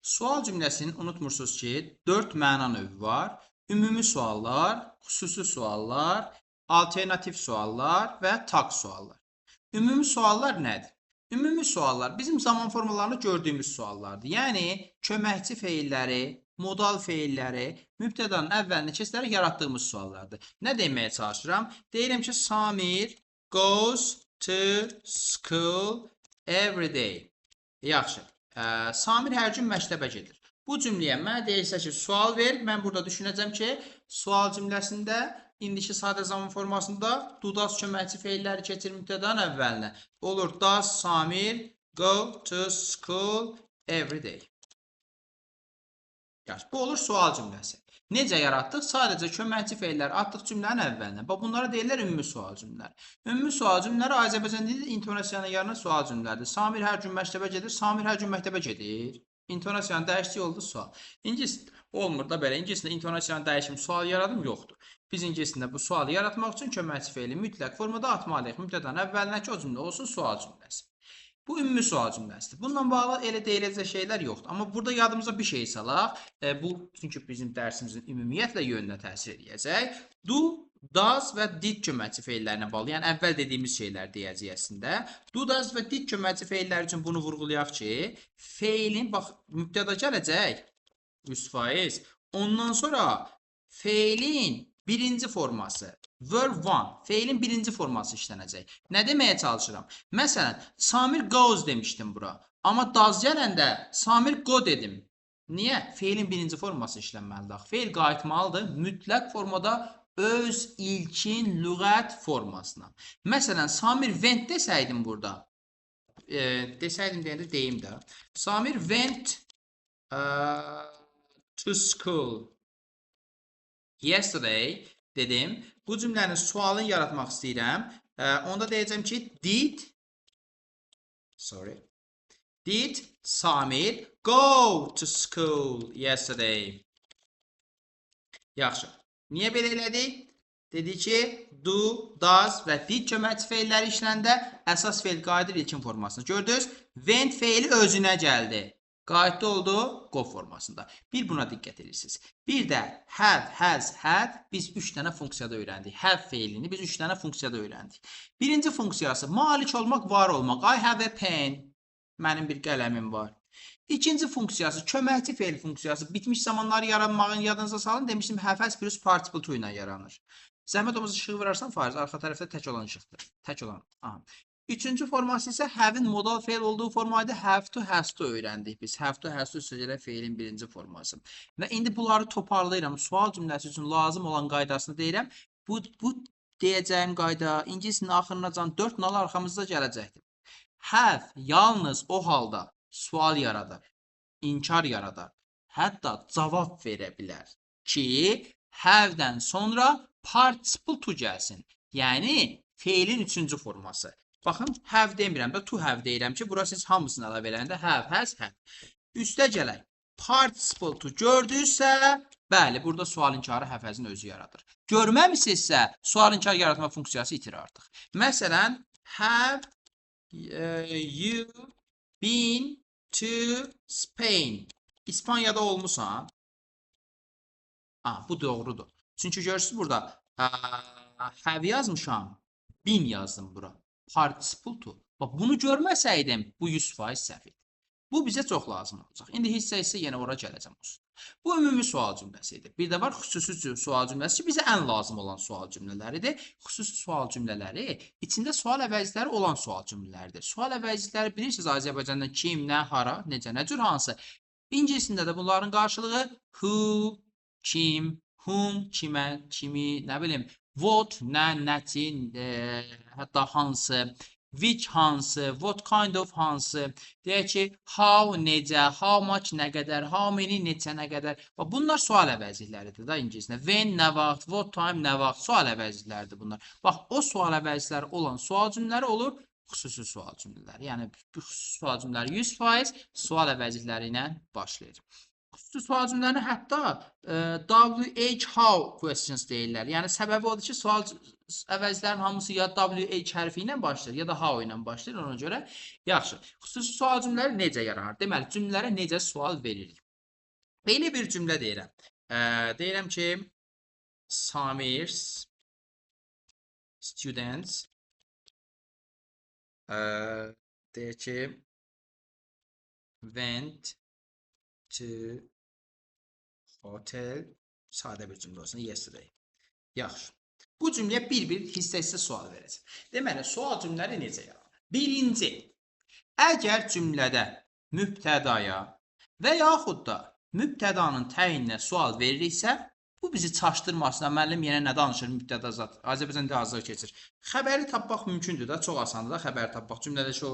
Sual cümləsinin unutmursunuz ki, 4 məna növü var. Ümumi suallar, xüsusi suallar, alternativ suallar və taq suallar. Ümumi suallar nədir? Ümumi suallar bizim zaman formalarında gördüyümüz suallardır. Yəni, köməkçi feilləri, modal feilləri, mübtədanın əvvəlini keçirərək yaratdığımız suallardır. Nə deməyə çalışıram? Deyirəm ki, Samir goes to school every day. Yaxşı. Samir hər gün məktəbə gedir. Bu cümləyə mənə deyirsə ki, sual ver. Mən burada düşünəcəm ki, sual cümləsində indiki sadə zaman formasında do, does köməkçi feilləri keçir mübtədanın əvvəlinə. Olur, does Samir go to school every day? Yaxşı, bu olur sual cümləsi. Necə yaratdıq? Sadəcə köməkçi feilləri atdıq cümlənin əvvəlinə. Bax, bunlara deyirlər ümumi sual cümlələri. Ümumi sual cümlələri Azərbaycan dilində intonasiyanı yaranan sual cümlələrdir. Samir hər gün məktəbə gedir. Samir hər gün məktəbə gedir. İntonasiyanı dəyişdik, oldu sual. İngilis olmur da belə. İngilisdə intonasiyanı dəyişim sual yaradım yoxdur. Biz ingilisdə bu sualı yaratmaq üçün köməkçi feili mütləq formada atmalıyıq. Mübtədanın əvvəlinə ki, o cümlə olsun sual cümləsi. Bu ümumi sual cümləsidir. Bununla bağlı elə deyiləcək şeylər yoxdur. Amma burada yadımıza bir şey salaq. Bu, çünki bizim dərsimizin ümumiyyətlə yönünə təsir edəcək. Do, does və did köməkçi feillərinə bağlı. Yəni, əvvəl dediyimiz şeylər deyəcək əslində. Do, does və did köməkçi feilləri üçün bunu vurğulayaq ki, feilin, bax, mübtəda gələcək 100%. Ondan sonra feilin birinci forması, verb one, feilin birinci forması işlənəcək. Nə deməyə çalışıram? Məsələn, Samir goes demişdim bura. Amma does gələndə Samir go dedim. Niyə? Feilin birinci forması işlənməlidir. Axı. Feil qayıtmalıdır mütləq formada öz ilkin lüğət formasına. Məsələn, Samir went desəydim burada. Desəydim deyəndə deyim də. Samir went to school yesterday dedim. Bu cümlənin sualını yaratmaq istəyirəm. Onda deyəcəm ki, did Samir go to school yesterday? Yaxşı. Niyə belə elədik? Dedi ki, do, does və did köməkçi feilləri işləndə əsas feil qayıdır ilkin formasına. Gördünüz? Went feili özünə gəldi. Qayıtdı oldu go formasında. Bir buna diqqət edirsiniz. Bir də have, has, had biz 3 dənə funksiyada öyrəndik. Have feilini biz 3 dənə funksiyada öyrəndik. Birinci funksiyası malik olmaq, var olmaq. I have a pen. Mənim bir qələmim var. İkinci funksiyası köməkçi feil funksiyası. Bitmiş zamanları yaranmağın yadınıza salın. Demişdim have, has plus participle to ilə yaranır. Zəhmət olmasa işığı vurarsan Faiz. Arxa tərəfdə tək olan işıqdır. Tək olan. Aha. Üçüncü forması isə have-in modal feil olduğu formaydı. Have to, has to öyrəndik biz. Have to, has to üstəgələ feilin birinci forması. Və indi bunları toparlayıram. Sual cümləsi üçün lazım olan qaydasını deyirəm. Bu deyəcəyim qayda ingilisinin axırınacan 4 nal arxamızda gələcəkdir. Have yalnız o halda sual yaradar, inkar yaradar, hətta cavab verə bilər ki, have-dən sonra participle to gəlsin. Yəni, feilin üçüncü forması. Baxın, have demirəm də, to have deyirəm ki, bura siz hamısını əlavə eləndə have, has, have. Üstə gələk. Participle to gördünüzsə, bəli, burada sual inkarı have has-in özü yaradır. Görməmisinizsə, sual inkar yaratma funksiyası itir artıq. Məsələn, have you been to Spain? İspaniyada olmusan? Ah, bu doğrudur. Çünki görürsünüz burada have yazmışam, been yazdım bura. Participle to. Bax, bunu görməsəydim, bu 100% səhv idi. Bu bizə çox lazım olacaq. İndi hissə hissə yenə ora gələcəm olsun. Bu ümumi sual cümləsi idi. Bir də var xüsusi sual cümləsi ki, bizə ən lazım olan sual cümlələridir. Xüsusi sual cümlələri içində sual əvəzləri olan sual cümlələridir. Sual əvəzləri bilirsiniz Azərbaycanda kim, nə, hara, necə, nə cür, hansı. İngilisində də bunların qarşılığı who, kim, whom, kimə, kimi, nə bilim, what, nə, nəçin, hətta hansı, which hansı, what kind of hansı, deyək ki, how, necə, how much, nə qədər, how many, neçə, nə qədər. Bax, bunlar sual əvəzlikləridir da ingilisində. When, nə vaxt, what time, nə vaxt, sual əvəzlikləridir bunlar. Bax, o sual əvəzlikləri olan sual cümlələri olur xüsusi sual cümlələri. Yəni, bu xüsusi sual cümlələri 100% sual əvəzlikləri ilə başlayır. Xüsusi sual cümlələrini hətta WH how questions deyirlər. Yəni səbəbi odur ki, sual əvəzlərin hamısı ya WH hərfi ilə başlayır, ya da how ilə başlayır ona görə. Yaxşı. Xüsusi sual cümlələri necə yaranır? Deməli, cümlələrə necə sual veririk? Belə bir cümlə deyirəm. Deyirəm ki, Samir's students deyir ki, went to hotel, sadə bir cümlə olsun, yesterday. Yaxşı. Bu cümləyə bir-bir hissə-hissə sual verəcəm. Deməli, sual cümlələri necə yaranır? Birinci, əgər cümlədə mübtədaya və yaxud da mübtədanın təyininə sual veririksə, bu bizi çaşdırmasın. Müəllim yenə nə danışır? Mübtəda zat. Azərbaycan dili hazırlığı keçir. Xəbəri tapmaq mümkündür da, çox asandır da xəbəri tapmaq. Cümlədəki o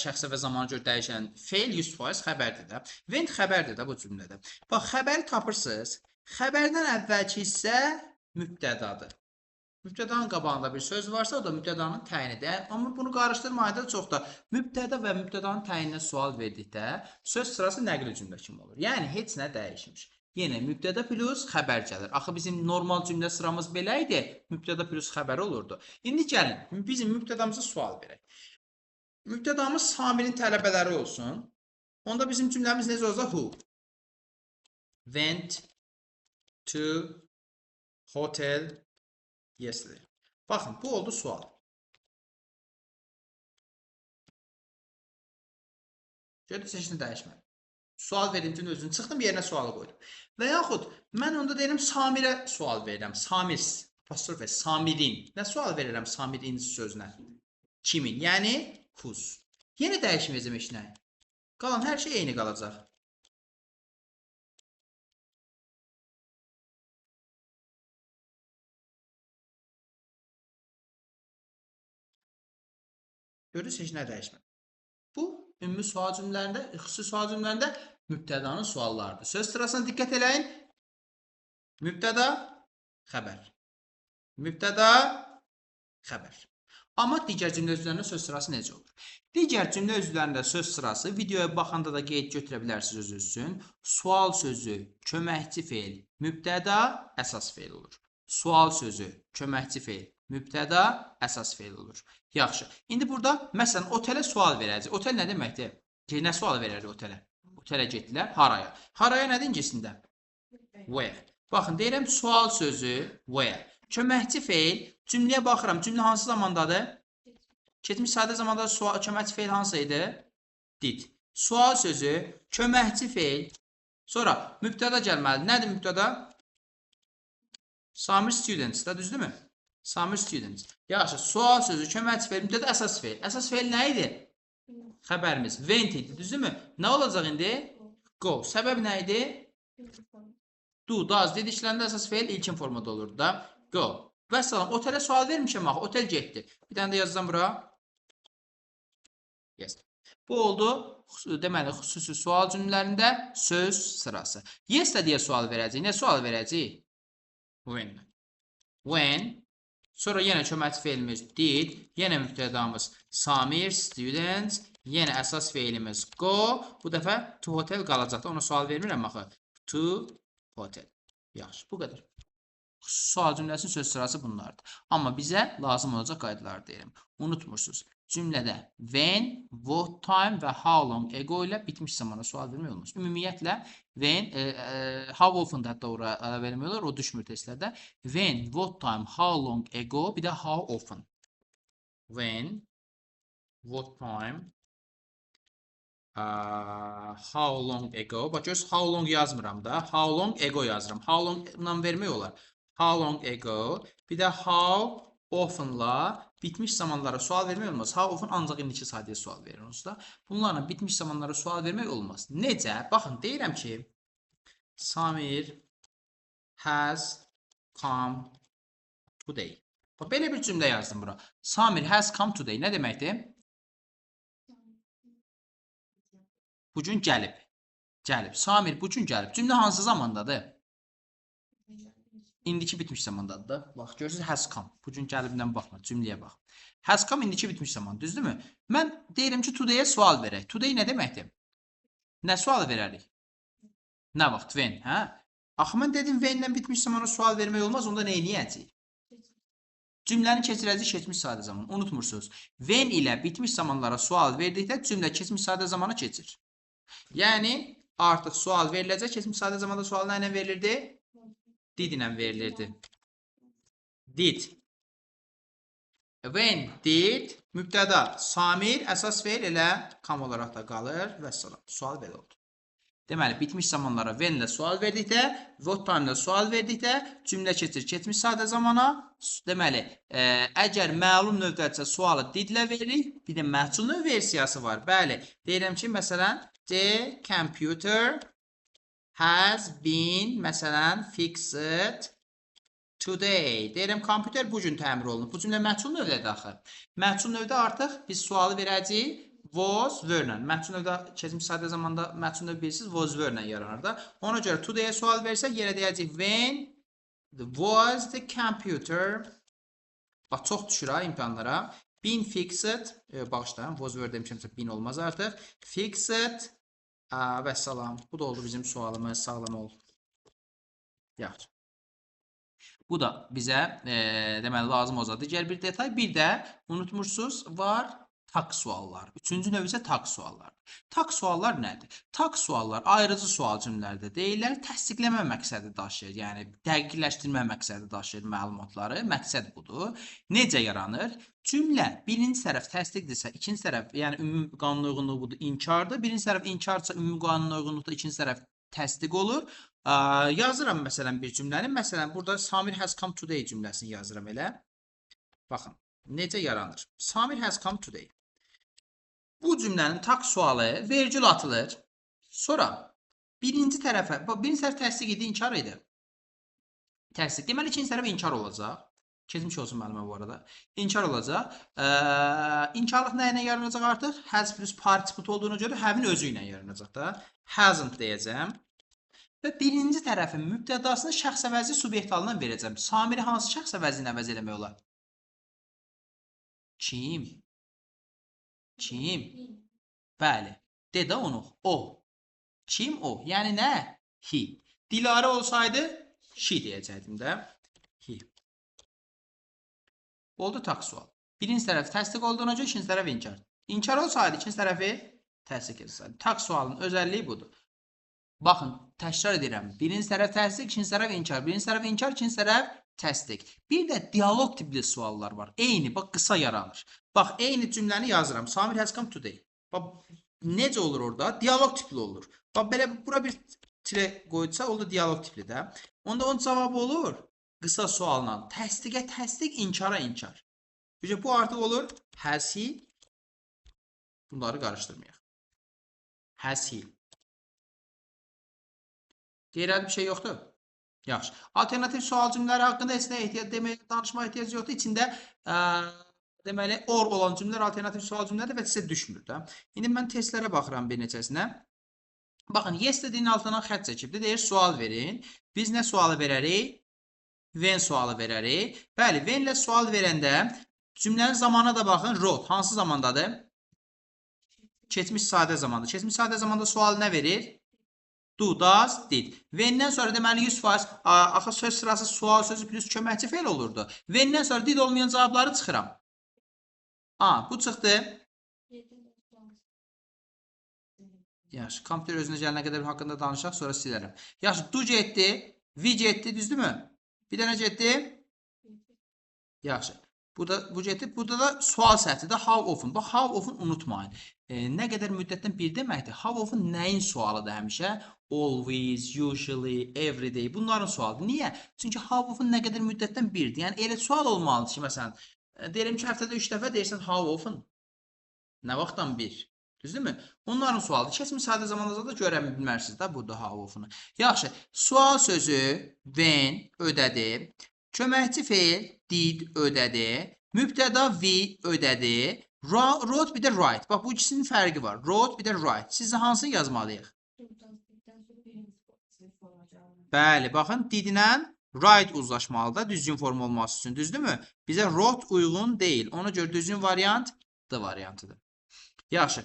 şəxsə və zamana görə dəyişən feil 100% xəbərdir də. Went xəbərdir də bu cümlədə. Bax, xəbəri tapırsınız. Xəbərdən əvvəlki hissə mübtədadır. Mübtədanın qabağında bir söz varsa, o da mübtədanın təyinidir. Amma bunu qarışdırmayın da çox da. Mübtəda və mübtədanın təyininə sual verdikdə söz sırası nəqli cümlə kimi olur. Yəni, heç nə dəyişmiş. Yenə mübtəda plus xəbər gəlir. Axı bizim normal cümlə sıramız belə idi. Mübtəda plus xəbər olurdu. İndi gəlin, bizim mübtədamıza sual verək. Mübtədamız Samirin tələbələri olsun. Onda bizim cümləmiz necə olacaq? Who went to hotel yesterday? Baxın, bu oldu sual. Gördünüz, heç nə dəyişmədi. Sual verdim cümlə özünü çıxdım, yerinə sualı qoydum. Və yaxud mən onda deyirəm Samirə sual verirəm. Samir, apostrof, Samirin. Nə sual verirəm Samirin sözünə? Kimin? Yəni whose. Yenə dəyişməyəcəm heç nə. Qalan hər şey eyni qalacaq. Görürsünüz, heç nə dəyişmədi. Bu, ümumi sual cümlələrində, xüsusi sual cümlələrində mübtədanın suallarıdır. Söz sırasına diqqət eləyin. Mübtəda, xəbər. Mübtəda, xəbər. Amma digər cümlə üzvlərində söz sırası necə olur? Digər cümlə üzvlərində söz sırası, videoya baxanda da qeyd götürə bilərsiniz özünüz üçün. Sual sözü, köməkçi feil, mübtəda, əsas feil olur. Sual sözü, köməkçi feil, mübtəda, əsas feil olur. Yaxşı. İndi burada, məsələn, otelə sual verəcək. Otel nə deməkdir? Ki, nə sual verərik otelə? Otelə getdilər. Haraya? Haraya nədir ingilisində? Where. Baxın, deyirəm, sual sözü where. Köməkçi feil. Cümləyə baxıram. Cümlə hansı zamandadır? Keçmiş sadə zamanda sual, köməkçi feil hansı idi? Did. Sual sözü, köməkçi feil. Sonra mübtəda gəlməlidir. Nədir mübtəda? Samir students da, düzdürmü? Samir students. Yaxşı, sual sözü, köməkçi feil, mübtəda əsas feil. Əsas feil nə idi? Xəbərimiz. Went idi, düzdürmü? Nə olacaq indi? Go. Səbəb nə idi? Do, does. Dediklərində əsas feil ilkin formada olurdu da. Go. Vəssalam, otelə sual vermişəm axı, otel getdi. Bir dənə də yazacağam bura. Yes. Bu oldu, deməli, xüsusi sual cümlələrində söz sırası. Yes də deyə sual verəcəyik. Nə sual verəcəyik? When. When. Sonra yenə köməkçi feilimiz did, yenə mübtədamız Samir, students, yenə əsas feilimiz go. Bu dəfə to hotel qalacaqdır. Ona sual vermirəm axı. To hotel. Yaxşı, bu qədər. Sual cümləsinin söz sırası bunlardır. Amma bizə lazım olacaq qaydalar deyirəm. Unutmursunuz. Cümlədə when, what time və how long ago ilə bitmiş zamana sual vermək olmaz. Ümumiyyətlə, when, how often da hətta ora vermək olar, o düşmür testlərdə. When, what time, how long ago, bir də how often. When, what time, how long ago. Bax, görürsünüz, how long yazmıram da. How long ago yazıram. How long-la vermək olar. How long ago, bir də how often-la bitmiş zamanlara sual vermək olmaz. How often ancaq indiki sadəyə sual verir onsuz da. Bunlarla bitmiş zamanlara sual vermək olmaz. Necə? Baxın, deyirəm ki, Samir has come today. Bax, belə bir cümlə yazdım bura. Samir has come today. Nə deməkdir? Bugün gəlib. Gəlib. Samir bugün gəlib. Cümlə hansı zamandadır? İndiki bitmiş zamandadır da. Bax, görürsünüz, has come. Bugün gəlibdən baxma, cümləyə bax. Has come indiki bitmiş zaman, düzdürmü? Mən deyirəm ki, today'ə sual verək. Today nə deməkdir? Nə sual verərik? Nə vaxt? When, hə? Axı mən dedim when-lə bitmiş zamana sual vermək olmaz, onda nə eləyəcəyik? Cümləni keçirəcəyik keçmiş sadə zaman. Unutmursunuz. When ilə bitmiş zamanlara sual verdikdə cümlə keçmiş sadə zamana keçir. Yəni artıq sual veriləcək. Keçmiş sadə zamanda sual nə ilə verilirdi? Did ilə verilirdi. Did. When did mübtəda Samir əsas feil elə come olaraq da qalır və salam. Sual belə oldu. Deməli, bitmiş zamanlara when ilə sual verdikdə, what time ilə sual verdikdə cümlə keçir keçmiş sadə zamana. Deməli, əgər məlum növdədirsə sualı did ilə veririk. Bir də məhcul növ versiyası var. Bəli, deyirəm ki, məsələn, the computer has been, məsələn, fixed today. Deyirəm, kompüter bu gün təmir olunub. Bu cümlə məhcul növdədir axı. Məhcul növdə artıq biz sualı verəcəyik was, were-lə. Məhcul növdə keçmiş sadə zamanda məhcul növ bilirsiniz, was, were-lə yaranır da. Ona görə today-ə sual versək, yenə deyəcəyik when was the computer. Bax, çox düşür ha imtahanlara. Been fixed, bağışlayın, was, were demişəmsə been olmaz artıq. Fixed və salam. Bu da oldu bizim sualımız. Sağlam ol. Yaxşı. Bu da bizə deməli lazım olacaq. Digər bir detay, bir də unutmursunuz, var tag suallar. Üçüncü növ isə tag suallar. Tag suallar nədir? Tag suallar ayrıcı sual cümlələrdə deyirlər, təsdiqləmə məqsədi daşıyır. Yəni dəqiqləşdirmə məqsədi daşıyır məlumatları. Məqsəd budur. Necə yaranır? Cümlə birinci tərəf təsdiqdirsə, ikinci tərəf, yəni ümumi qanuna uyğunluq budur, inkardır. Birinci tərəf inkardırsa, ümumi qanuna uyğunluqda ikinci tərəf təsdiq olur. Yazıram məsələn bir cümləni. Məsələn, burada Samir has come today cümləsini yazıram elə. Baxın, necə yaranır? Samir has come today. Bu cümlənin tag sualı vergül atılır. Sonra birinci tərəfə, birinci tərəf təsdiq idi, inkar idi. Təsdiq. Deməli, ikinci tərəf inkar olacaq. Keçmiş olsun müəllimə bu arada. İnkar olacaq. İnkarlıq nə ilə yaranacaq artıq? Has plus participle olduğuna görə have-in özü ilə yaranacaq da. Hasn't deyəcəm. Və birinci tərəfin mübtədasını şəxs əvəzi subyekt halından verəcəm. Samiri hansı şəxs əvəzi ilə əvəz eləmək olar? Kim? Kim? Bəli. De də onu. O. Kim o? Yəni nə? He. Dilarə olsaydı she deyəcəkdim də. He. Oldu tag sual. Birinci tərəf təsdiq olduğuna görə ikinci tərəf inkar. İnkar olsaydı ikinci tərəfi təsdiq etsəydi. Tag sualının özəlliyi budur. Baxın, təkrar edirəm. Birinci tərəf təsdiq, ikinci tərəf inkar. Birinci tərəf inkar, ikinci tərəf təsdiq. Bir də dialoq tipli suallar var. Eyni, bax, qısa yaranır. Bax, eyni cümləni yazıram. Samir has come today. Bax, necə olur orada? Dialoq tipli olur. Bax, belə bura bir tire qoyulsa, oldu dialoq tipli də. Onda onun cavabı olur qısa sualla. Təsdiqə təsdiq, inkara inkar. Çünki bu artıq olur has he. Bunları qarışdırmayaq. Has he. Qeyri-adi bir şey yoxdur. Yaxşı. Alternativ sual cümlələri haqqında heç nə ehtiyac deməyə, danışmağa ehtiyac yoxdur. İçində deməli or olan cümlələr alternativ sual cümlələri və sizə düşmür də. İndi mən testlərə baxıram bir neçəsinə. Baxın, yes dediyinin altından xətt çəkibdir. Deyir, sual verin. Biz nə sualı verərik? When sualı verərik. Bəli, when ilə sual verəndə cümlənin zamana da baxın. Wrote hansı zamandadır? Keçmiş sadə zamanda. Keçmiş sadə zamanda sual nə verir? Do, does, did. When-dən sonra deməli 100% axı söz sırası sual sözü plus köməkçi feil olurdu. When-dən sonra did olmayan cavabları çıxıram. A, bu çıxdı. Yaxşı, kompüter özünə gələnə qədər haqqında danışaq, sonra silərəm. Yaxşı, do getdi, we getdi, düzdürmü? Bir dənə getdi. Yaxşı. Burada bu getdi. Burada da sual səhtidir. How often. Bax, how often unutmayın. Nə qədər müddətdən bir deməkdir. How often nəyin sualıdır həmişə? Always, usually, every day. Bunların sualıdır. Niyə? Çünki how often nə qədər müddətdən birdir. Yəni elə sual olmalıdır ki, məsələn, deyirəm ki, həftədə 3 dəfə deyirsən how often. Nə vaxtdan bir? Düzdürmü? Onların sualıdır. Keçmiş sadə zamanda da görə bilmərsiniz də burada how often-ı. Yaxşı. Sual sözü when ödədi. Köməkçi feil did ödədi. Mübtəda we ödədi. Wrote bir də write. Bax, bu ikisinin fərqi var. Wrote bir də write. Siz hansını yazmalıyıq? Bəli, baxın, did ilə write uzlaşmalıdır. Düzgün form olması üçün, düzdürmü? Bizə wrote uyğun deyil. Ona görə düzgün variant D variantıdır. Yaxşı.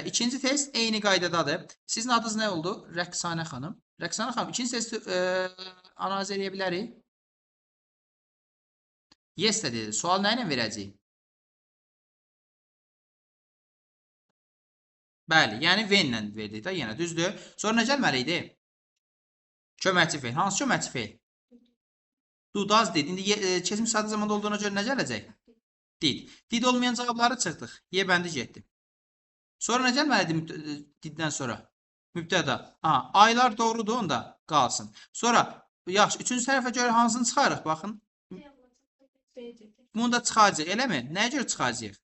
İkinci test eyni qaydadadır. Sizin adınız nə oldu? Rəqsanə xanım. Rəqsana xanım, ikinci testi analiz eləyə bilərik? Yes də dedi. Sual nə ilə verəcəyik? Bəli, yəni when-lə verdik də, yenə düzdür. Sonra nə gəlməli idi? Köməkçi feil. Hansı köməkçi feil? Do, does, did. İndi keçmiş sadə zamanda olduğuna görə nə gələcək? Did. Did olmayan cavabları çıxdıq. Y bəndi getdi. Sonra nə gəlməli idi diddən sonra? Mübtəda. Aha, aylar doğrudur, onda qalsın. Sonra, yaxşı, üçüncü tərəfə görə hansını çıxarıq? Baxın. Bunu da çıxacaq, eləmi? Nəyə görə çıxacaq?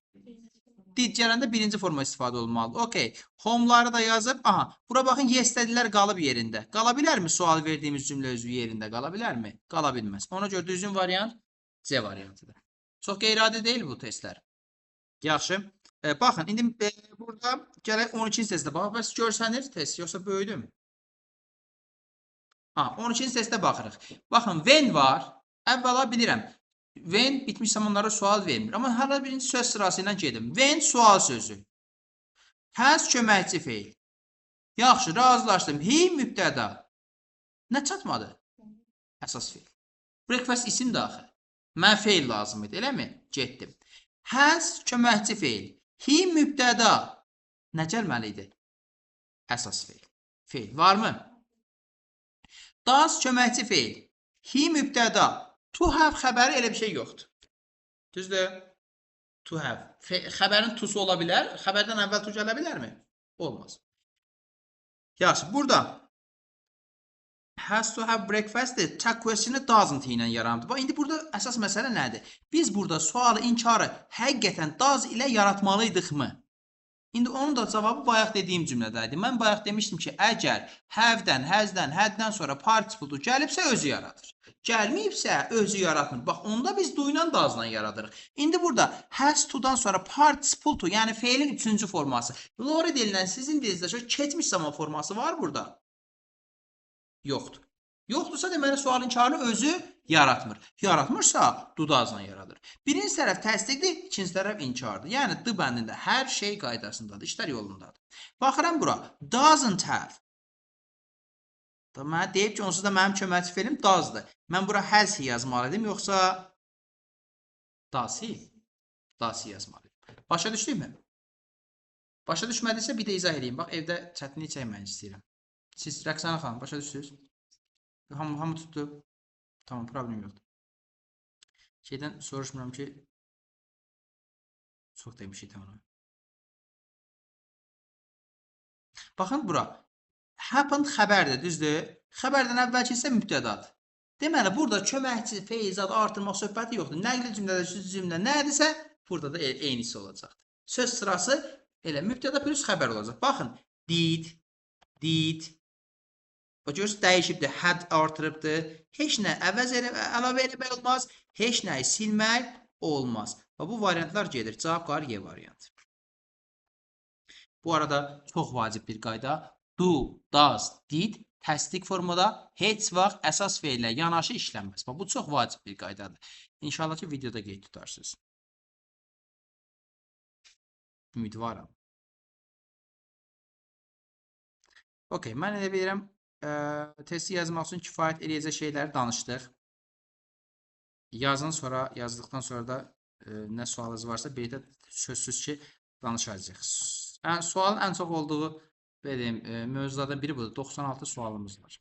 Did gələndə birinci forma istifadə olmalıdır. Okey. Home'ları da yazıb. Aha, bura baxın, yes-dədilər qalıb yerində. Qala bilərmi sual verdiyimiz cümlə özü yerində? Qala bilərmi? Qala bilməz. Ona görə düzgün variant C variantıdır. Çox qeyri-adi deyil bu testlər. Yaxşı. Baxın, indi burada gələk 12-ci testə baxaq. Bəs görsənir test, yoxsa böyüdüm? Ha, 12-ci testə baxırıq. Baxın, when var. Əvvəla bilirəm. When bitmiş zamanlara sual vermir. Amma hələ birinci söz sırası ilə gedim. When sual sözü. Has köməkçi feil. Yaxşı, razılaşdım. He mübtəda. Nə çatmadı? Əsas feil. Breakfast isim də axı. Mən feil lazım idi, eləmi? Getdim. Has köməkçi feil. He mübtəda. Nə gəlməli idi? Əsas feil. Feil varmı? Does köməkçi feil. He mübtəda. To have xəbəri elə bir şey yoxdur. Düzdür? To have. Xəbərin to'su ola bilər. Xəbərdən əvvəl to gələ bilərmi? Olmaz. Yaxşı, burada has to have breakfast-dir. Tag question-ı doesn't ilə yarandı. Bax, indi burada əsas məsələ nədir? Biz burada sualı, inkarı həqiqətən does ilə yaratmalıydıqmı? İndi onun da cavabı bayaq dediyim cümlədə idi. Mən bayaq demişdim ki, əgər have-dən, has-dən, had-dən sonra participle to gəlibsə özü yaradır. Gəlməyibsə özü yaratmır. Bax, onda biz do ilə does-la yaradırıq. İndi burada has to-dan sonra participle to, yəni feilin üçüncü forması. Lori dilinən sizin dilinizdə çox keçmiş zaman forması var burada. Yoxdur. Yoxdursa, deməli, sual inkarını özü yaratmır. Yaratmırsa, do does-la yaradır. Birinci tərəf təsdiqdir, ikinci tərəf inkardır. Yəni, D bəndində hər şey qaydasındadır, işlər yolundadır. Baxıram bura, doesn't have. Mənə deyib ki, onsuz da mənim köməkçi feilim does-dır. Mən bura has he yazmalı idim, yoxsa does he? Does he yazmalı idim. Başa düşdükmü? Başa düşmədisə bir də izah edeyim. Bax, evdə çətinlik çəkməyini istəyirəm. Siz, Rəqsana xanım, başa düşdünüz? Hamı tutdu. Tamam, problem yoxdur. Şeydən soruşmuram ki, çox demişik ona. Baxın bura. Happened xəbərdir, düzdür? Xəbərdən əvvəlki isə mübtədadır. Deməli, burada köməkçi, feil, zad artırmaq söhbəti yoxdur. Nəqli cümlədə üçüncü cümlə nədirsə, burada da eynisi olacaqdır. Söz sırası elə mübtəda plus xəbər olacaq. Baxın, did, did. Bax, görürsünüz, dəyişibdir, had artırıbdır. Heç nə əvəz əlavə eləmək olmaz, heç nəyi silmək olmaz. Və bu variantlar gedir. Cavab qalır Y variantı. Bu arada çox vacib bir qayda. Do, does, did təsdiq formada heç vaxt əsas feillə yanaşı işlənməz. Bax, bu çox vacib bir qaydadır. İnşallah ki, videoda qeyd tutarsınız. Ümidvaram. Okey, mən elə bilirəm, testi yazmaq üçün kifayət eləyəcək şeyləri danışdıq. Yazın sonra, yazdıqdan sonra da nə sualınız varsa bir də sözsüz ki, danışacağıq. Sualın ən çox olduğu belə deyim, mövzulardan biri budur. 96 sualımız var.